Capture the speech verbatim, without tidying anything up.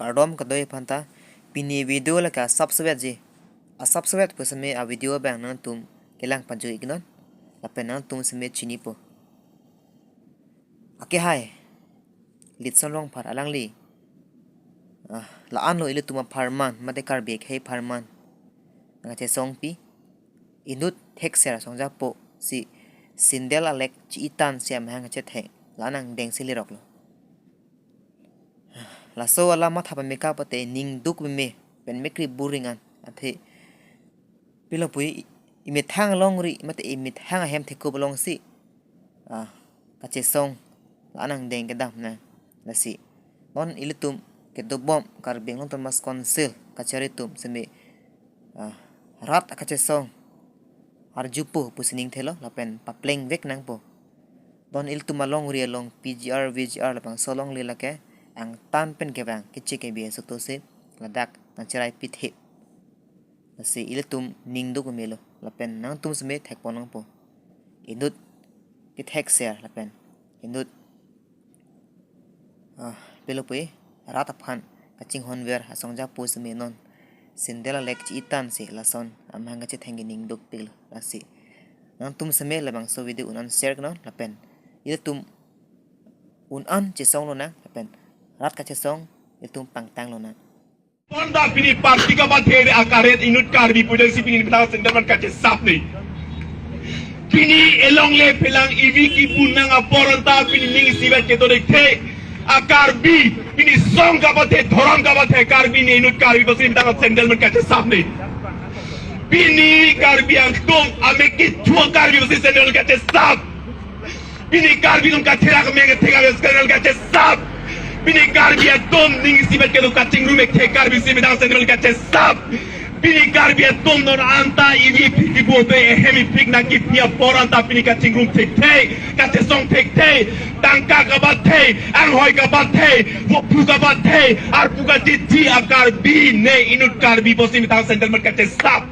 Kardom kadoi aphanta, pini video lake asapsovetji. Asapsovet pu seme a video abang nangtum kelang pajui iknon. Lapen nangtum seme chinipo. Akehai Litson Rongphar alangli, ah, la-anlo ilitum apharman, mate Karbi akhei apharman nangkachesongpi. Inut thekser asong japo si sandal alek chi-itan si amahang kachetheng, la-an angdeng si leroklo. Laso alam matha pameka pute ning duk meme pen mekri buring an, athe pilo puji, i-, imethang alongri mate imethang ahem thekup alongsi, ah, kachesong la-an angdeng kedam nang. Lasi non ilitum kedobom Karbi Anglong Autonomous Council kachari atum seme, ah, rat akachesong arjupo pusi ningthelo lapen paplengvek nangpo. Non ilitum alongri along P G R, V G R labangso alongri lake angtan pen kevang keche kebi asukto si ladak nangcherai pithe. Lasi ilitum ning duk memelo lapen nangtum seme thekpon nangpo. Inut kethekser lapen inut, ah, pilo puji, rat aphan kachinghonver asong japo seme non sandal alek chi-itan si lason amahang kachetheng ke ning dukpiklo. Lasi nangtum seme labangso video un-an share iknon lapen ilitum un-an chesonglo nang lapen rat kachesong ilitum pangtanglo nang. Bonta pini party kabathe akaret inut Karbi pujo si pini bintang sandal man kachesap ne. Pini elongle phelang ivi kipu nang apor anta pini ning isivet kedo dekthe a-Karbi, pini song kabathe, dhorom kabathe Karbi ne inut Karbi pusi bintang sandal man kachesap ne. Pini Karbi Anglong amek kethu a-Karbi pusi sandal man kachesap. Pini Karbi atum katherak amek kethe Karbi sandal kachesap. Pini Karbi atum ning isivet kedo kachingrum amek kethe Karbi si bintang sandal kachesap. Pini Karbi atum non anta ivi phik kipu ave, ehem iphik nangkipi apor anta pini kachingrum thekthe, kachesong thekthe, tangka kabathe, anghoi kabathe, vophu kabathe, arpu kachithi a-Karbi ne inut Karbi pusi bintang sandal man kachesap.